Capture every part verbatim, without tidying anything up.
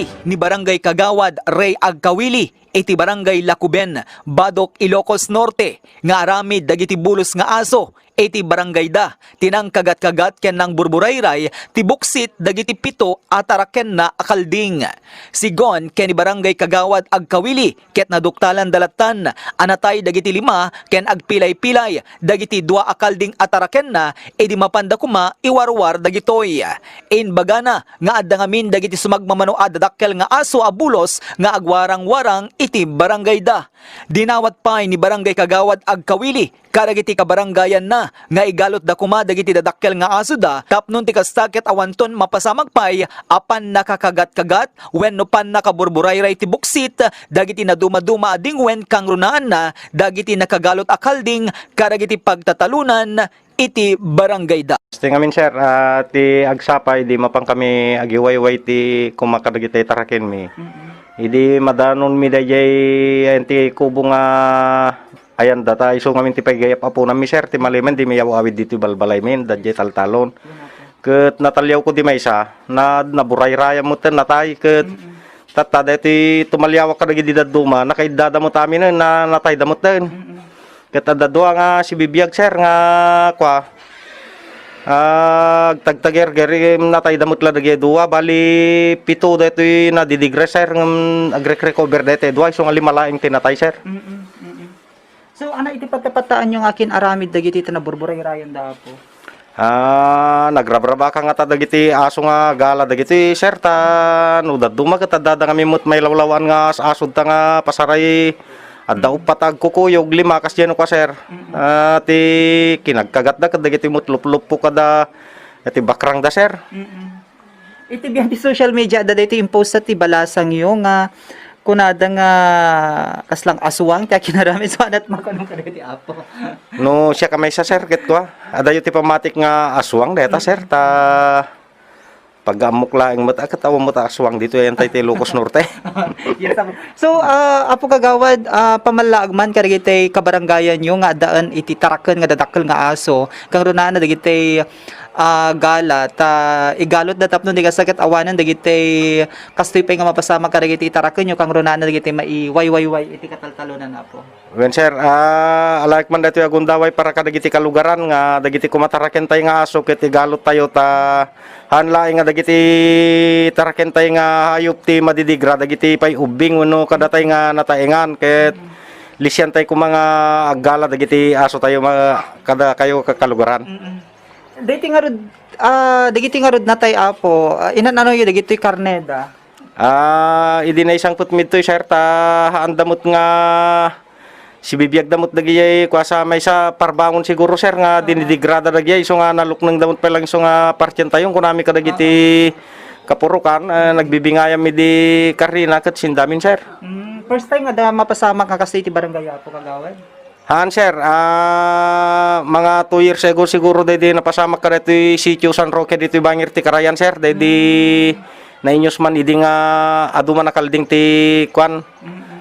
ni Barangay Kagawad Rey Agkawili iti Barangay Lacuben, Badoc, Ilocos Norte, nga aramid dagiti bulos nga aso iti barangayda ti nangkagat-kagat ken nangburburayray ti buksit dagiti pito a tarakenna a kalding. Sigon ken ni Barangay Kagawad Agkawili ket naduktalanda lattan a natay dagiti lima ken agpilay-pilay dagiti dua a kalding a tarakenna idi mapanda koma iwarwar dagitoy. Imbagana nga adda ngamin dagiti sumagmamano a dadakkel nga aso a bulos nga agwarang-warang iti barangayda. Dinawat pay ni Barangay Kagawad Agkawili kadagiti kabarangayanna nga igalutda koma dagiti dadakkel nga asoda tapno ti kasta ket awanton mapasamak pay a pannakagat-kagat wenno pannakaburburayray ti buksit dagiti nadumaduma a dingwen kangrunaanna dagiti nakagalot a kalding kadagiti pagtatalonan iti barangayda. Ti ngamin, sir, ah, ti agsapa idi mapan kami agiwayway ti koma kadagiti tarakenmi. Mm-mm. Idi madanonmi daydiay, ayan ti kubo nga ayan data, isu ngamin ti paygayap apunanmi, sir, ti malimen, di mi aw-awid ditoy balbalaymi, daydiay taltalon. Ket nataliawko di maysa, na, naburayrayam met, natay, ket Mm-mm. tatta, daytoy tumaliawak kadagidi dadduma, nakaiddada met amin, na, natayda met. Mm-mm. Ket adda dua nga sibibiag, sir, nga kua, ah, agtagtagerger, natayda met la dagiti dua, bali pito daytoy nadidigra, sir, ngem agrekrecover daytoy dua, isu nga lima laeng ti natay, sir. Mm-mm, mm-mm. So, ana iti patapataanyo nga akin-aramid dagiti ta naburburayrayan da, Apo? Ah, nagrabrabaka ngata dagiti aso nga gala dagiti, sir, ta no dadduma ket addada ngamin met mailawlawan nga as-asod ta nga pasaray, adda Mm. uppat a agkukuyog, lima, kasdiay no kua, sir. Mm-mm. Ah, ti kinagkagatda ket dagiti met lupluppo kada ti bakrangda, sir. Mm-mm. Iti biag ti social media, adda daytoy imposta ti balasangyo nga kunada nga kaslang aswang ti akinaramid, so, anat makuno kadagiti Apo. No, siak a maysa, sir, ket kua, adayo ti pammatik nga aswang dayta, sir, ta pag-ammok laeng met a ket awan met a aswang ditoy, ayan tay ti Ilocos Norte. Yes, Apo. So, ah, Apo Kagawad, ah, pamallaag man kadagiti kabarangayanyo nga addaen iti taraken nga dadakkel nga aso, kangrunaanna dagiti, ah, gala, ta igalutda tapno di kasta ket awanen dagiti kastoy pay nga mapasamak kadagiti itarakenyo, kangrunaanna dagiti maiwaywayway iti kataltalonan, Apo. Wen, sir, ah, alaek man daytoy a gundaway para kadagiti kalugaran nga dagiti koma tarakentay nga aso ket igaluttayo ta haan laeng nga dagiti tarakentay nga hayop ti madidigra dagiti pay ubbing wenno kadatay nga nataengan ket lisiantay koma nga aggala dagiti asotayo ma-, kadakayo ka-, kalugaran. Mm-mm. Dagiti ngarud, ah, dagiti ngarud natay, Apo, ah, inan-anoyo dagitoy karneda? Ah, idi naisangpet mi ditoy, sir, ta haanda met nga sibibiagda met dagijay kuasa maysa parbangon siguro, sir, nga dinidigrada dagijay isu nga naluknengda met pay lang isu nga partientayon, kunami kadagiti kapurokan, eh, nagbibingayam idi karina ket sindamin, sir. Mm, first time nga da mapasamak nga kastoy iti barangay, Apo Kagawad? Haan, sir. Ah, mga two years ago siguro, daydi napasamak kadaytoy Sitio San Roque ditoy bangir ti Karayan, sir. Daydi nainyos man idi nga adu man a kalding ti kuan,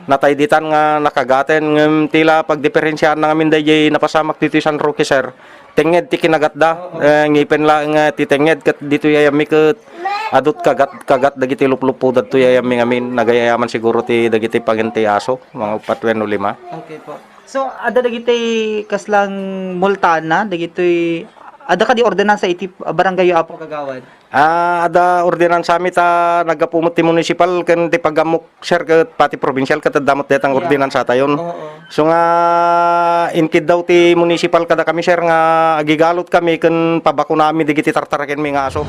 natay ditan nga nakagaten. Ngem ti la pagdiperensiaan na ngamin daydi napasamak ditoy San Roque, sir. Tengnged ti kinagatda. Eh, ngipen laeng, eh, ti tengnged ket ditoy ayammi ket adut kagat, kagat dagiti lupluppo dagitoy ayammi ngamin. Nagayayaman siguro ti dagiti pangin ti aso, mga upat wenno lima. Okay po. So, adda dagiti kaslang multana, dagitoy, adda kadi ordinansa iti barangay, Apo Kagawad? Ah, adda ordinansa mi ta naggapu met ti municipal ken ti pagammok, sir, ket pati provincial ket adda met detang ordinansa tayon. Oo. So nga inkiddaw ti municipal kada kami, sir, nga agigalot kami ken pabakunami dagiti tartarakenmi nga aso.